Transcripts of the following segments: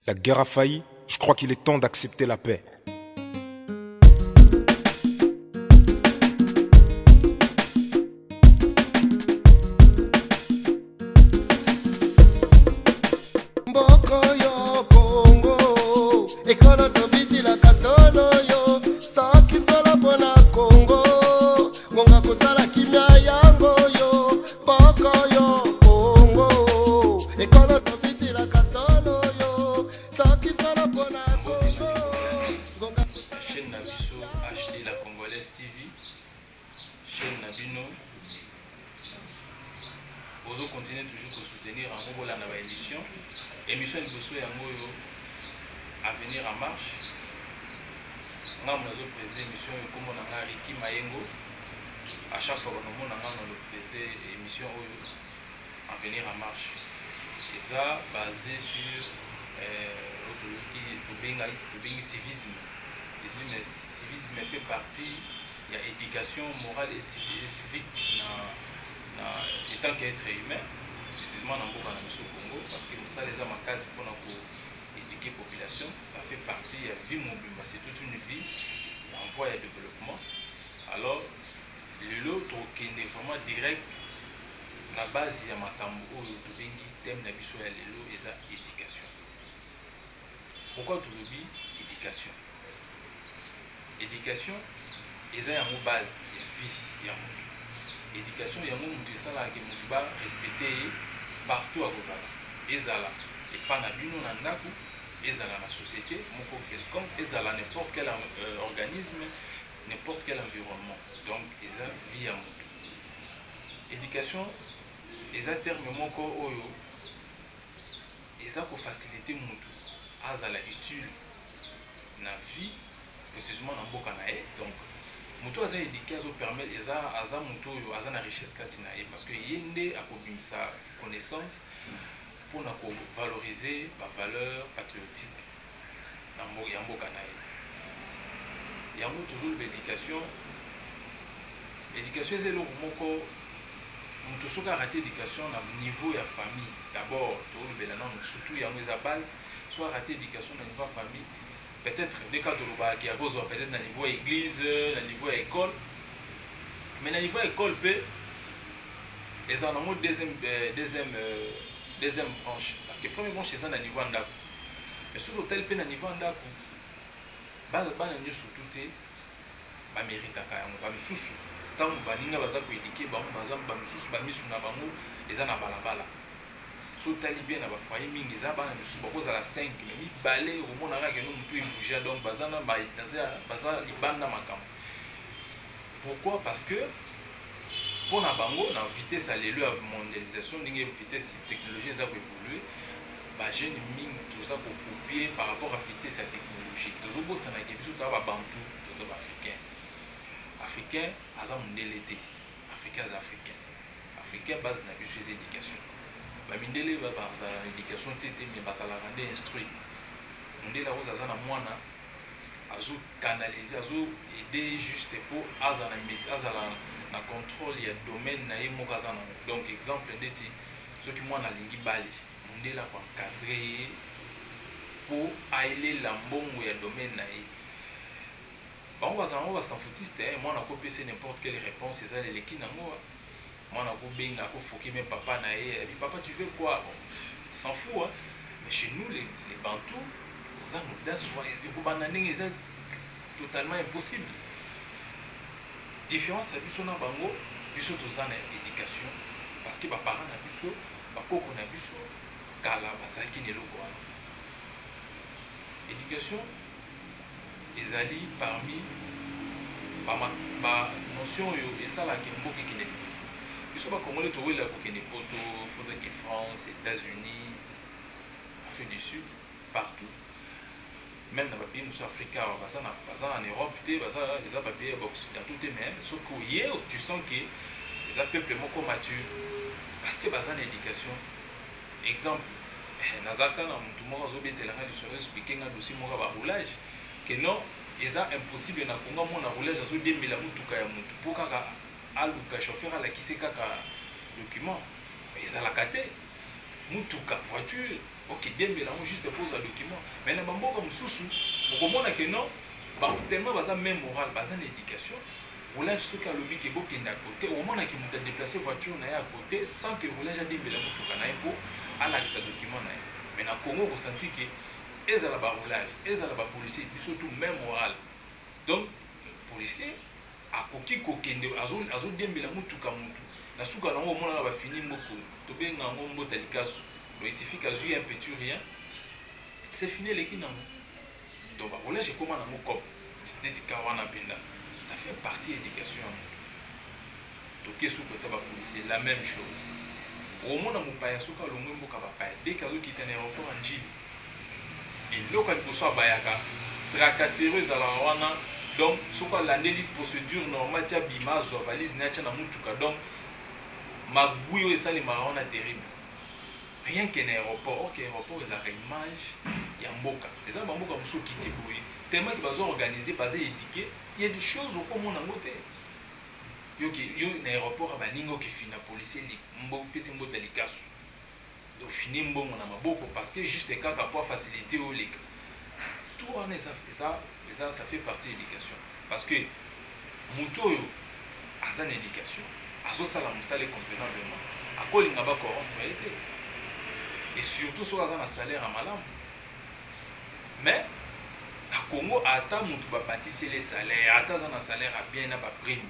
La guerre a failli, je crois qu'il est temps d'accepter la paix. Mboko yo Congo, ekolo tobitilaka tolo yo, soki solo mpona Congo, ngonga kosala kimia yango yo, mboko yo Congo, ekolo tobitilaka tolo yo, soki solo mpona Congo, ngonga kosala chaîne na biso HD la Congolaise TV, chaîne na bino bozo continuer toujours ko soutenir yango, bolanda ba émission. Émission liboso yango oyo Avenir en marche. Ngambo nazo présider émission oyo, kombo na nga Ricky Mayengo. À chaque fois banomona nga na présider émission oyo Avenir en marche. Eza basé sur tobengi civisme. Civisme fait partie ya éducation morale et civique na étant qu'être humain, précisément na mboka na biso Congo, parce que mosala eza makasi mpona ko éduquer population. Ça fait partie ya vie mobimba, c'est toute une vie en voie ya développement. Alors lelo tokende vraiment direct na base ya makambo oyo tobengi thème na biso ya lelo eza éducation. Pourquoi tolobi éducation? Éducation eza yango base ya vie ya motu. Éducation yango motu esalaka motu ba respecte ye partout akozala, ezala epa na bino na ndako, ezala na société moko quelconque, ezala n'importe quel organisme, n'importe quel environnement. Donc eza vie ya motu. Éducation eza terme moko oyo eza kofacilite motu azala utile na vie, précisément na mboka na ye. Donc moto aza éduqué azopermettre, eza aza moto oyo aza na richesse kati na ye, parce que ye nde akobimisa connaissance mpona kovaloriser bavaleur patriotique na ya mboka na ye. Yango tozoloba éducation. Éducation eza eloko moko, moto soki arate éducation na niveau ya famille d'abord, tolobela nano surtout yango eza base. So arate éducation na niveau ya famille, peut-être nde kaka tolobaki akozwa peut-être na niveau ya église, na niveau ya école. Mais na niveau ya école mpe eza nango deuxième branche, parce que première branche eza na niveau ya ndako. Mais soki otali mpe na niveau ya ndako, bana nyonso tu te baméritaka yango. Bamisusu ntango baninga baza koéduquer bango, baza bamisusu bamisu na bango eza na balabala. So otali bien na bafoyer mingi, eza bana misusu bakozala 5, mais mibale okomona kaka keno motu ebouger. Donc baza na baza libanda makambo. Pourquoi? Parce que mpona bango, na vitesse ya lelo ya mondialisation, ndenge vitesse technologie eza koévolue, bajeune mingi toza kocopier par rapport à vitesse ya technologie. Tozobosanaki biso toza babantu, toza baafricain. Africain aza mondele te, africain aza africain. Africain, base na biso eza éducation. Bamindele bazala na éducation te te, mais bazalaka nde instruit. Mondele akoza aza na mwana, azocanaliser, azoaide juste mpo aza na métier, azala na contrôle ya domaine na ye moko aza nango. Donc exemple, ndeti soki mwana alingi bale, mondele akoencadre ye mpo ayelela mbongo ya domaine na ye. Bango bazala yango basanfutiste. Mwana akopesa n'importe quelle réponse, eza eleki nango. Mwana akobenga, akofoke même papa na ye, abi: "Papa, tu veux quoi?" Bon, s'en fout, hein. Mais chez nous les bantous, oza na audace, ekobanda ndenge eza totalement impossible. Différence ya biso na bango, biso toza na éducation parce que baparent na biso, bakoko na biso kala bazalaki na eloko wana. Éducation ezali parmi banotion oyo esalaka mboka ekende liboso. Biso bakongole towelela kokende Poto, faudrait France, États-Unis, Afrique du Sud, partout, même na bapays mosusu Afrika awa. Baza na Europe te, baza eza bapays ya baoccidentaux te, mais soki oye, tu sens que eza peuple moko mature parce que baza na éducation. Exemple, nazalaka na motu moko azobetelanga lisolo, explique nga dossier moko ya baroulage, que non, eza impossible na Kongo amona roulage azodembela motuka ya motu mpo kaka aluka chauffeur alakisi kaka document. Ezalaka te. Motuka, voiture. Okidembela yango juste mpo ozwa document. Mais na bamboka mosusu okomona ke non, bango tellement baza même moral, baza na éducation. Roulage soki alobi ke bokende à côté, okomona ke moto adéplace voiture na ye à côté sans que roulage adembela motuka na ye mpo alakisa document na ye. Mais na Congo okosentir ke ezala baroulage, ezala bapolicier, biso tout même moral. Donc policier akoki kokende, azodembela motuka motu na suka nango, omonaka bafini mboko, tobenga yango mbota likasu. Donc il suffit qu'azwi un petit rien, c'est fini, eleki nango. Donc baroulage ekóma nango cop neti ka wana mpenza, ça fait partie ya éducation ya motu. Toke suku ata bapolicier, la même chose. Okomona mopaya soki alongwe mboka bapaya, dès azokita na aéroport ya Njili, eloko ya liboso abayaka tracasserie ezalaka wana. Donc soki alandeli procédure normale ti abima, azwa valise na ye, atya na mutuka, donc magui oyo esalemaka wana terrible, rien que na aéroport. Ok, aéroport ezalaka image ya mboka. Eza na bamboka mosusu okiti boye, tellement ke baza organise, baza éduqué, il y a des choses okomona yango te. Yo na aéroport ya baninga, okefina policier, opesi mbota likasu, ofini mbongo na maboko parce que juste kaka po facilité oleka. Tout wana eza, ça fait partie éducation, parce que motu oyo aza na éducation azosala mosala convenablement, akolinga bacorrompre ye te, et surtout soki aza na salaire ya malamu. Mais na Congo, ata motu babatiseli salaire, ata aza na salaire ya bien na baprime,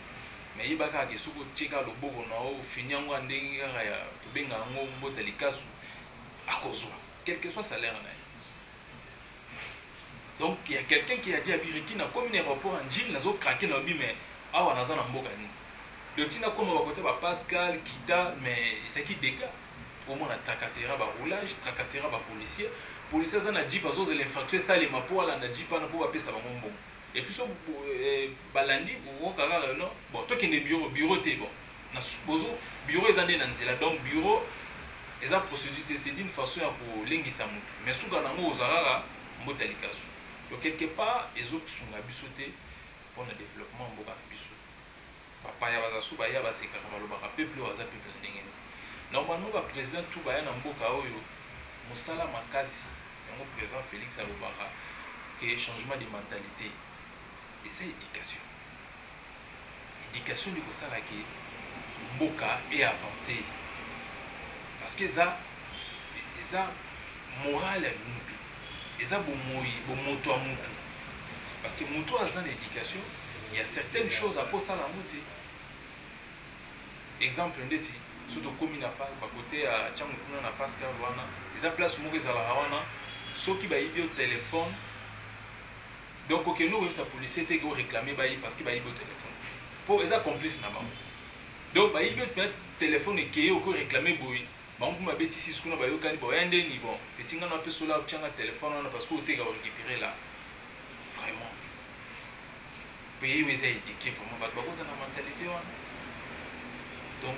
mais yeba kaka ke soki otie kaka loboko na yo, ofini yango ya ndenge kaka ya tobenga yango mbota likasu, akozwa quel que soit salaire na ye. Donc il y a quelqu'un qui a dit abiriki na komi na aéroport ya Njili, nazocraquer na obi, mais awa naza na mboka nini? Donc ntina koma bakote bapascal kita, mais ezalaki dégâts. Omona tracasserie, baroulage, tracasserie, bapolicier. Policier aza na jeep, azozela infraction esalema mpo alanda jeep wana mpo bapesa bango mbongo. Et puis so balandi, okoka kaka non, bon, tokende bureau, bureau te. Bon, na bozo bureau eza nde na nzela. Donc bureau eza procédure, c'est d'une façon ya kolengisa motu, mais suka nango oza kaka mbota likasu. Donc quelque part ezosunga biso te mpona développement mboka na biso. Bapaya baza so baya, basekaka, balobaka peuple oyo aza peuple ndenge nini? Normalement baprésident tout baya na mboka oyo, mosala makasi yango président Félix alobaka ke changement de mentalité eza éducation. Éducation nde kosala ke mboka eavance, parce que eza morale ya mutu, eza bomoi, bomoto ya mutu, parce que mutu aza na éducation, il y a certaines choses akosala yango te. Exemple ndeti so tokómi na bakote ya ntiango kuna na Pascal wana, eza place moko ezalaka wana, soki bayibi yo telefone, donc okende okoyebisa policier te ke oréclame bayi, parce que bayibi yo telefone mpo eza complice na bango. Donc bayibi yo telefone, ekeye, okoréclame boye, bango mpo babeti sisi kuna, bayokani boya ndeni. Bon, petit, nga na mpe sola otianga telefone wana parce que oteka orécupéré là. Vraiment pays oyo eza éduqué, vraiment bato bakoza na mentalité wana. Donc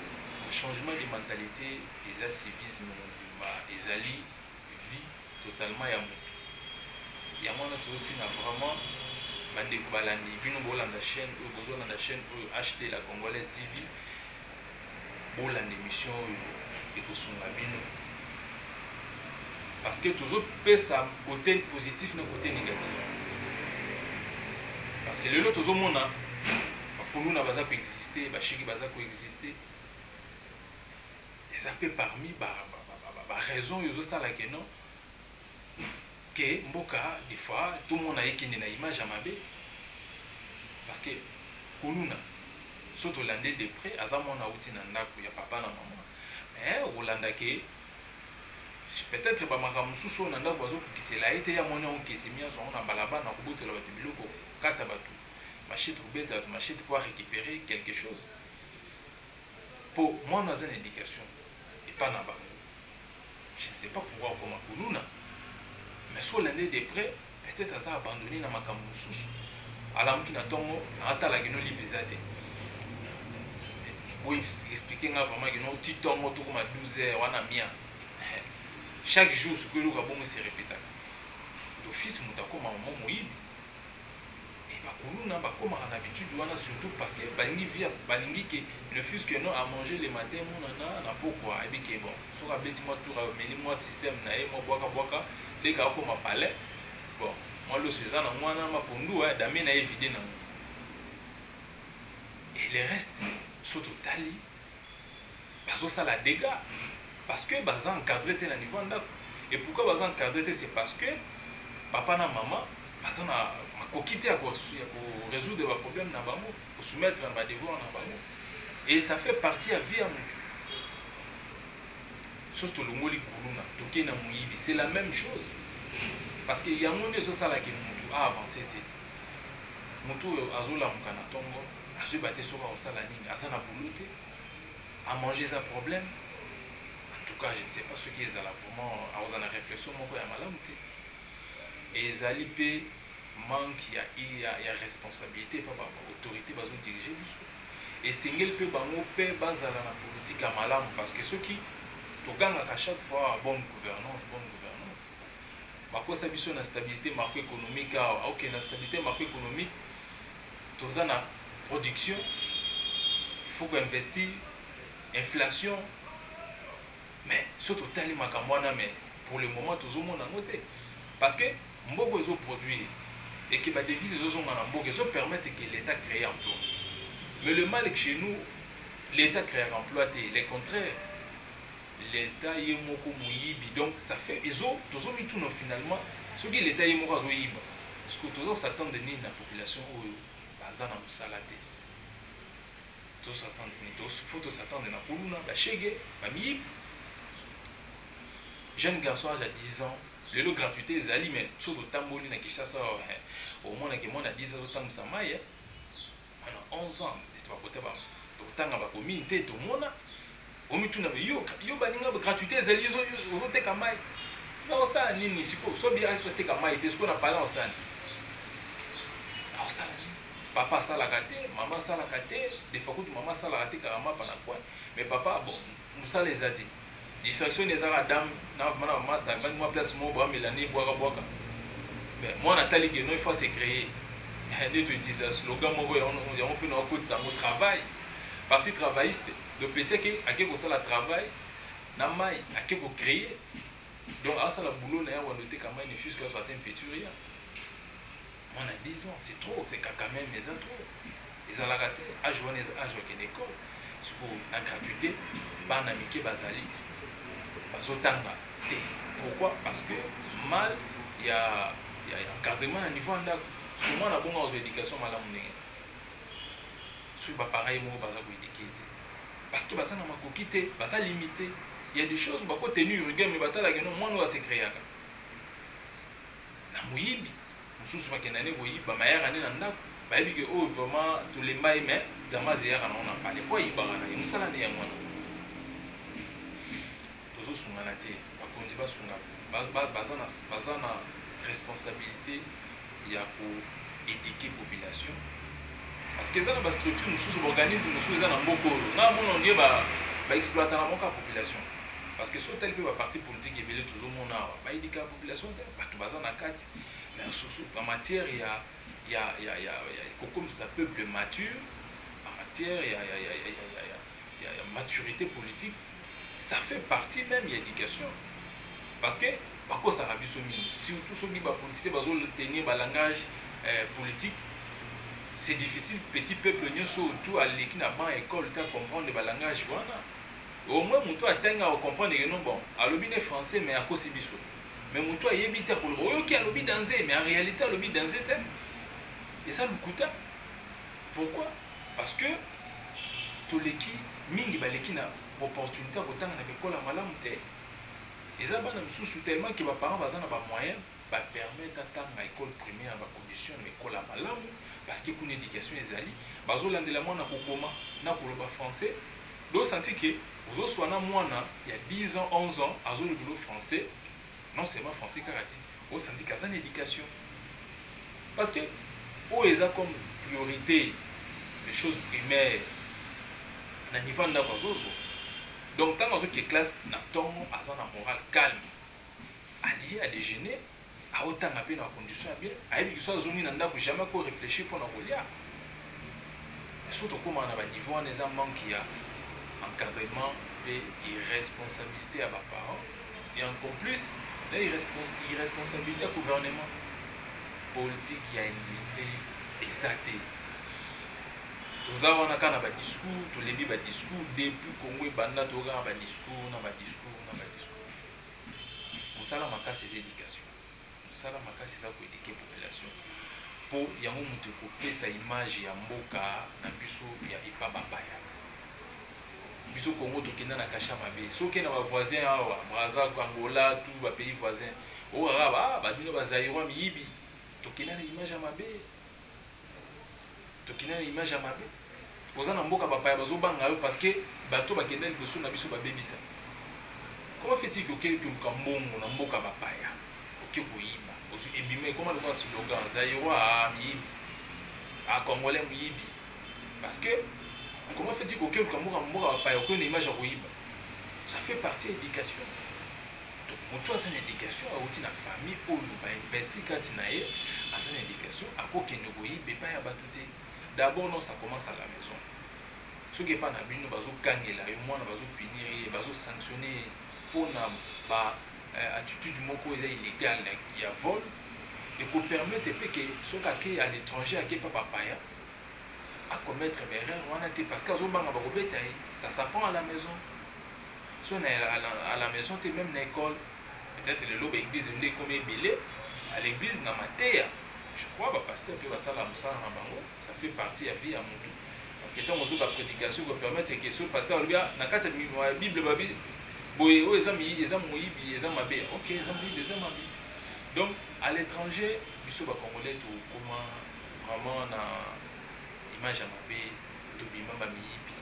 changement de mentalité eza civisme mobimba, ezali vie totalement ya motu. Yango wana tozosenga vraiment bandeko balandi bino, bolanda chaîne oyo, bozolanda chaîne oyo HT La Congolaise TV, bolanda émission oyo, ekosunga bino, parce que tozopesa côté positif na côté négatif. Parce que lelo tozomona bakuluna baza koexiste, bashiki baza koexiste, eza mpe parmi baraison oyo ezosala ke non, ke mboka des fois tomona ekende na image ya mabe. Parce que kuluna, so tolande de près, aza mwana auti na ndako ya papa na mama, mais okolanda ke peut-être bamakambo mosusu oyo na ndako bazokokisela ye te, ya mwana okesemi, azwa yango na balabala na kobotela bato biloko, kata bato machete, kobeta bato machete po arécupérer quelque chose. Po mwana aza na éducation epa na bango, je ne sais pas pourquoi okoma kuluna, mais so olande de près, peut-être aza abandonné na makambo mosusu. Alamuki na ntongo, atalaki no livre eza te. Boye explique nga vraiment kino ti ntongo tokoma 12 heures wana mia chaque jour. Soki eloko bongo se répétaka d'office, moto akoma mamo moyibi. Et bakuluna bakomaka na habitude wana, surtout parce que balingi vie, balingi ke ne fût-ce que non à manger le matin, monana na pokwa, ayebi ke bon, soki abeti mwa tour, ameli mwa système na ye, mwa bwaka bwaka leka, akoma palais. Bon, mwa loso eza na mwana mapondu dame na ye vide nango et le reste. So totali, bazosala dégâts parce que baza encadré te na niveau ya ndako. Et pourquoi baza encadré te? C'est parce que papa na mama baza na makoki te ya korésoudre baproblème na bango, kosoumettre na badevoir na bango, et ça fait partie ya vie ya motu. Soki tolongoli kuluna, tokei na moyibi, c'est la même chose, parce que yango nde ezosalaka motu aavance te. Motu oyo azolamuka na ntongo, azoyeba te soki akosala nini, aza na boulot te, à manger eza problème. En tout cas, je ne sais pas soki ezala vraiment akozala na réflexion moko ya malamu te. Ezali mpe manque ya responsabilité mpa baautorité bazodirige biso. Esengeli mpe bango mpe bazala na politique ya malamu, parce que soki togangaka chaque fois bonne gouvernance, bonne gouvernance, bakosa biso na stabilité macroéconomique awa. Ok, na stabilité macroéconomique, toza na production, il faut koinvestir, inflation, mais so totali makambo wana, mais pour le moment tozomona yango te, parce que mboka ezoproduire et que badevise ezozonga na mboka, ezopermettre que l'État crée emploi. Mais le mal que chez nous, l'État crée emploi te, le contraire, l'État ye moko moyibi. Donc ça fait ezo tozomituna finalement, soki l'État ye moko azoyiba, parce que toza kos'attendre nini na population oyo baza na mosala te? Tozos'attendre nini? Faut tos'attendre na kuluna, bashege, bamiyibi. Jeune garçon, âge à 10 ans, lelo gratuité ezali, mais so totamboli na Kinshasa, omonaki mwana 10 ans azotambwisa mai, mwana 11 ans ete bakota totanga bakomini te. Tomona omituna yo, yo baninga, gratuité ezali, ozoteka mai na osala nini? Sikoyo sobi oteka mai te, sikoyo na pala osala nini? Aosala nini? Papa asalaka te, mama asalaka te. Des fois kutu mama asalaka te, kaka mapa na coin, mais papa, bon, mosala eza te. Distraction ezaka dame na na master, bandi mwa place moko bamela ne bwaka bwaka. Mais mwana atali ke non, il faut se créer. Nde toutiliser slogan moko yango mpe na okotisa yango, travail, parti travailliste. Donc petit ake kosala travail na mai, ake kocréer. Donc asala boulot na ye wanda, oteka mai, ne fût-ce que azwa ata un petit rien. Mwana 10 ans, c'est trop, c'est quand même, eza trop, ezalaka te. Age wana eza age okende école. Sikoyo na gratuité, bana mike bazali bazotanga te. Pourquoi? Parce que mal ya encadrement na niveau ya ndako. So mwana bongo azwa éducation malamu ndenge soki baparent ye moko baza koéduquer te? Parce que baza na makoki te, baza limité. Il y a des choses bakotenir rigueur, mais batalaka no mwana oyo asekréaka na moyibi. Mosusu bakenda nde koyiba, mayaka nde na ndako, bayebi ke oyo vraiment tolemba ye, mais damas eyaka nango na pale po ayibaka na ye mosala nde yango wana. Tozosungana te. Bakonzi basunga, baza na responsabilité ya koéduquer population, parce que eza na bastructure mosusu, baorganisme mosusu eza na mboka oyo nga mona ondie baexploita na moko ya population, parce que so otali mpe baparti politique ebele tozomona awa, baéduquaka population te. Bato baza na kati, mais surtout en matière ya kokomisa peuple mature, en matière ya maturité politique, ça fait partie même ya éducation, parce que bakosaka biso mingi, surtout soki bapoliticien bazotenir balangage politique. C'est difficile, petit peuple nyonso tout aleki na ban école te comprendre balangage wana. Au moins moto atangi akocomprendre ke non, bon, alobi ne français, mais akosi biso. Mais moto ayebi te akoloba oyoki alobi danse, mais en réalité alobi danse te, eza lokuta. Pourquoi? Parce que toleki mingi, baleki na opportunité ya kotanga na baekole ya malamu te. Eza bana mosusu, tellement ke baparent baza na bamoyen, bapermettre atanga école primaire na bacondition na ekole ya malamu, parce que kuna éducation ezali, bazolandela mwana kokoma na koloba français. Dosanti ke ozoswana mwana ya 10 ans, 11 ans, azolobela français, non seulement français kaka te, osanti ke aza na éducation, parce que oyo eza comme priorité, les choses primaires na niveau ya ndako azozwa. Donc ntango azoke classe na ntongo, aza na moral calme, alie, adéjeuner. Aotanga mpe na condition ya bien, ayebi kiso azongi na ndako, jamais ko réfléchir mpona kolia. Soki tokomaka na baniveau wana, eza manque ya encadrement mpe irresponsabilité ya baparent et encore plus la irresponsabilité ya gouvernement. Politique ya industrie eza te. Toza wana kaka na badiscours, tolembi badiscours. Depuis Congo ebanda, toza kaka badiscours na badiscours na badiscours. Mosala makasi eza éducation. Mosala makasi eza koéduquer population, mpo yango moto ekopesa image ya mboka na biso ya epa bapaya. Biso Congo tokenda na kasha mabe. Soki na bavoisin awa, Braza, Angola, tout bapays voisin, oyo kaka babino bazaïrois miyibi. Tokenda na image ya mabe, tokenda na image ya mabe. Oza na mboka bapaya, bazobanga yo parce que bato bakenda liboso na biso babebisa. Comment fait-il que okei koluka mbongo na mboka bapaya, oke koyiba, ozwi ebima, ekoma lokola slogan: "Zaïrois miyibi, a Congolais moyibi"? Parce que comment fait-il que okei koluka mboka bapaya, okei na image ya koyiba? Ça fait partie ya éducation. Donc moto aza na éducation, awuti na famille oyo bainvesti kati na ye, aza na éducation, akokende koyiba epai ya bato te. D'abord, non, ça commence à la maison. Soki epai na bino bazokangela yo mwana, bazopunir ye, bazosanctionne ye mpona ba attitude moko eza illégale ya vol, ekopermettre mpe ke soki ake à l'étranger, ake pa bapaya, acommettre baerreur wana te, parce que azobanga bakobeta ye. Ça s'apprend à la maison. So na à la maison te, même na école. Peut-être lelo baéglise nde ekomi ebele. À l'église, na mateya, je crois bapasteur mpe basala mosala na bango. Ça fait partie ya vie ya motu, parce que ntango ozoka prédication, kopermettre ke so pasteur alobi na kati ya Bible babi boye, oyo eza moyibi, eza mabe. Ok, eza moyibi, eza mabe. Donc à l'étranger, biso bacongolais tokoma vraiment na image ya mabe. Tobima bamiyibi,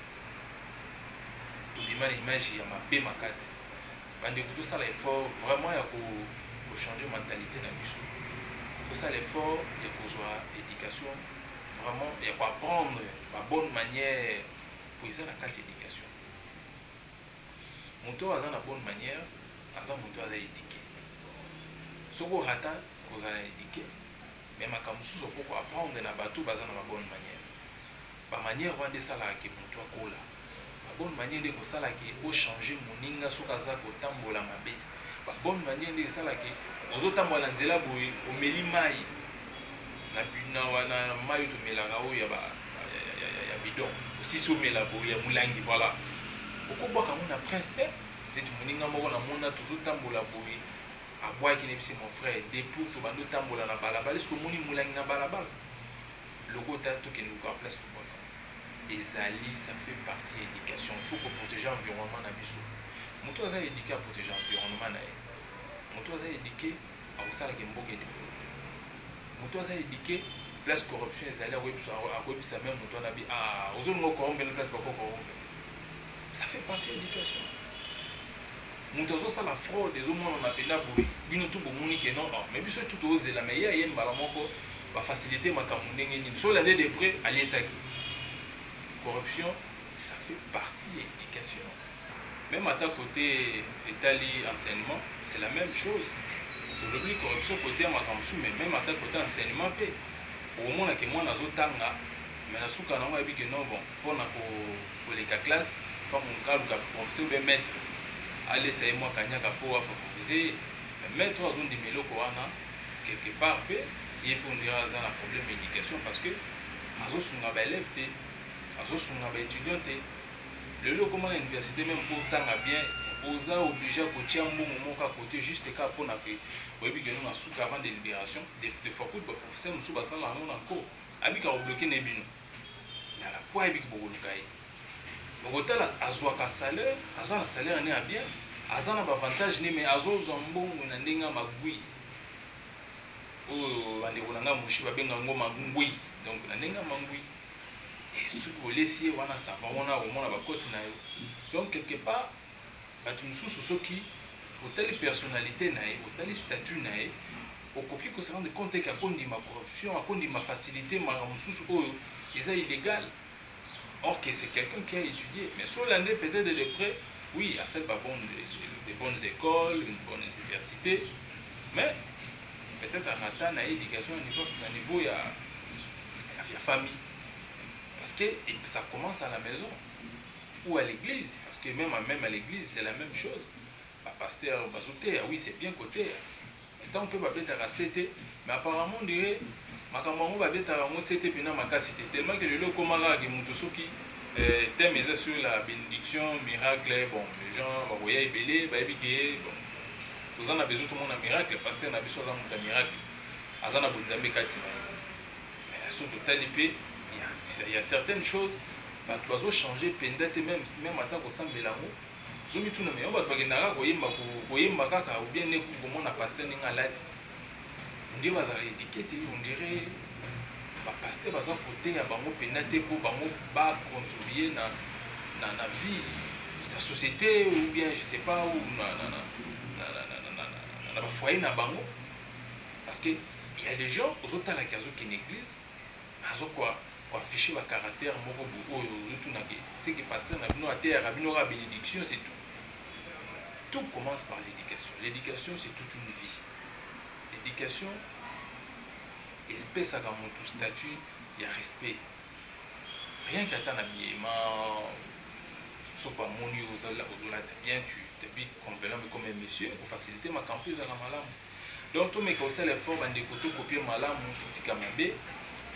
tobima na image ya mabe makasi. Bandeko, tosala effort vraiment ya kochanger mentalité na biso. Tosala effort ya kozwa éducation, vraiment ya koapprendre babonne manière, po eza na kati éducation. Moto oyo aza na bonne manière aza moto aza éduqué. Soki orata kozala éduqué, mais makambo mosusu oko koapprendre na bato baza na babonne manière. Bamanière wana nde esalaka ke moto akola. Babonne manière nde ekosalaka ochange moninga soki aza kotambola mabe. Babonne manière nde esalaka ozotambola na nzela boye, omeli mai na mai oyo tomelaka, oyo ya bidon, osisi omela boye ya molangi, voilà, okobwaka yango na prince te. Neti moninga moko namona, tozotambola boye, abwaki. Nayebisi: "Mon frère, depuis tobandi otambola na balabala, eske omoni molangi na balabala? Lokota, tokende luka place tobwaka." Ezali, ça fait partie ya éducation. Il faut koprotéger environnement na biso. Moto aza éduqué aprotéger environnement na ye. Moto aza éduqué akosalaka mboka edéveloppe. Moto aza éduqué, place corruption ezali, akoyebisa même moto wana bi: "Ah, ozolinga ocorrompre na place bako corrompre." Ça fait partie ya éducation. Moto azosala fraude, ezomonana mpenza boye, bino tu bomoni ke non, mais biso tu tozela, mais ye aye mbala moko bafacilité makambo ndenge nini? So olande de près, aliesaki. Corruption, ça fait partie ya éducation. Même ata côté etali enseignement, c'est la même chose. Tolobi corruption côté ya makambo mosusu, mais même ata côté enseignement mpe, okomonake mwana azotanga, mais na suka nango ayebi ke non, bon, mpona koleka classe, fa aluka professeur ou bien maître alesa ye mwa kanyaka mpo afavoriser. Mais maître oyo azondima eloko wana, quelque part mpe ye mpe on dirait aza na problème éducation, parce que azosunga baélève te, azosunga baétudiant te. Lelo okoma na université, même mpo otanga bien, oza obligé kotia mbongo moko à côté, juste kaka mpona ke oyebi ke no na suka, avant délibération, des fois kutu baprofesseur mosusu basala yango na nko, abika kobloquer na bino nala po ayebiki bokoluka ye. Bokotala, azwaka salaire, azwa na salaire ne ya bien, aza na baavantage ne, mais azozwa mbongo na ndenge ya magwi oyo bandeko na ngai moshi babenga yango mangwi. Donc na ndenge ya mangwi, soki olesi ye wana, sava wana akomona bakoti na yo. Donc quelque part, bato mosusu, soki otali personnalité na ye, otali statut na ye, okoki kose rendre compte ke akondima corruption, akondima facilité makambo mosusu oyo eza illégal, or que c'est quelqu'un qui a étudié. Mais so olande peut-être de près, oui, asali babonne, des bonnes écoles, une bonne université, mais peut-être Peut-être arata na ye éducation na niveau ya famille, parce que ça commence à la maison ou à l'église, parce que même à l'église, c'est la même chose. Bapasteur bazoteya, oui, c'est bien koteya, ntango mpe babetaka sete, mais apparemment on dirait makambo yango babetaka yango sete mpena makasi te, tellement que lelo ekóma kaka ke moto soki thème eza sur la bénédiction, miracle, bon, les gens bakoya ebele, bayebi ke bon, toza na besoin tomona miracle, pasteur na biso aza moto ya miracle, aza na bonzambe kati na ye. Mais so totali mpe, ya certaines choses bato bazochange mpenza te. Même ata kosambela yango, ozomituna, me yango bato bakendaka koyemba, koyemba kaka, ou bien nde komona pasteur ndenge alati, on dirait bazala éduqué te, on dirait bapasteur baza koteya bango mpenza te mpo bango bacontribue na vie ya société, ou bien je sais pas, ou na bafoyer na bango, parce que il y a des gens, ozotalaki azokende église, azokoaffiche bacaractère moko oyo ozotunaki ce que pasteur na bino ateyaka bino kaka bénédiction, c'est tout. Tout commence par l'éducation. L'éducation, c'est toute une vie. L'éducation epesaka motu statut ya respect, rien qu'ata na biema. Soki bamoni ozolata bien, tu t'habilles convenable comme un monsieur, kofacilité makambo mpe ezalaka malamu. Donc tomeka kosala effort, bandeko, tokopie malamu, totika mabe,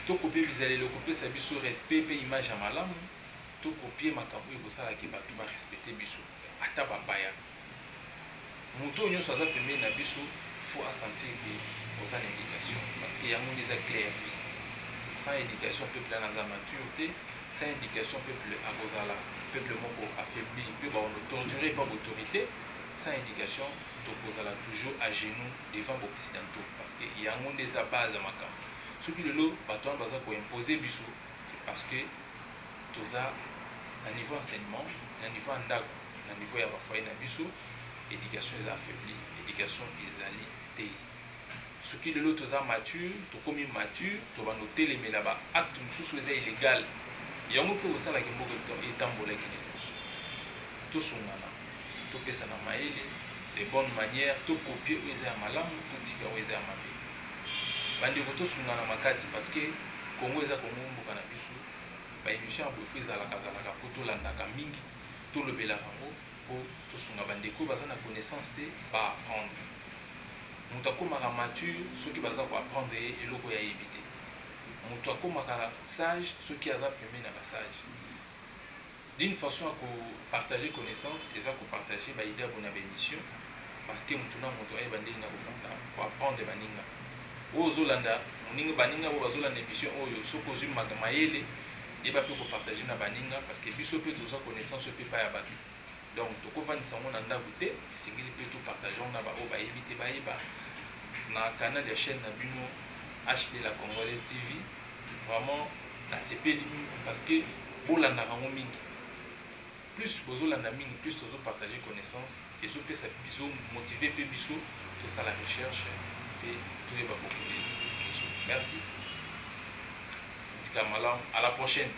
tokopie bizaleli kopesa biso respect mpe image ya malamu, tokopie makambo oyo ekosalaki bato barespecte biso, ata bapaya. Moto oyo nyonso aza pembeni na biso faut asentir ke oza na éducation, parce que yango nde eza clé ya vie. Sans éducation, peuple wana aza mature te. Sans éducation, peuple akozala peuple moko affaibli mpe bakono torturé par autorité. Sans éducation, tokozala toujours à genoux devant baoccidentaux, parce que yango nde eza base ya makambo. Soki lelo bato wana baza koimpose biso, c'est parce que toza na niveau enseignement, na niveau ya ndako, na niveau ya bafoyer na biso, éducation eza affaibli, éducation ezali te. Soki lelo toza mature, tokomi mature, tobanda otelemela baacte mosusu eza illégal, yango mpe kosalaki mboka etambolaki na liboso. Tosungana, topesana mayele de bonne manière, tokopie oyo eza ya malamu, totika oyo eza ya mabe. Bandeko, tosungana makasi, parce que Kongo eza Kongo, mboka na biso. Baémission ya boye faut ezalaka zalaka mpo tolandaka mingi, tolobelaka yango mpo tosunga bandeko baza na connaissance te baapprendre. Moto akomaka mature soki baza koapprendre ye eloko ya yebi te. Moto akomaka sage soki aza pembeni na basage. D'une façon ya kopartage connaissance eza kopartage baidée ya bona baémission, parce que moto na moto ayeba ndenge na koapprendre baninga oyo ozolanda, moninga, baninga oyo bazolanda émission oyo. Soki ozwi mayele, yeba mpe kopartage na baninga, parce que biso mpe tozwa connaissance oyo mpe epai ya bato. Donc tokovandisa yango na ndako te, esengeli mpe topartage yango na baoyo bayebi te, bayeba na canal ya chaîne na bino HD La Congolaise TV. Vraiment nasepeli mingi parce que bolandaka yango mingi. Plus bozolanda mingi, plus tozopartage connaissance, ezopesa biso motive mpe biso tosala recherche mpe toyeba bokende liboso. Merci, tika malamu, à la prochaine.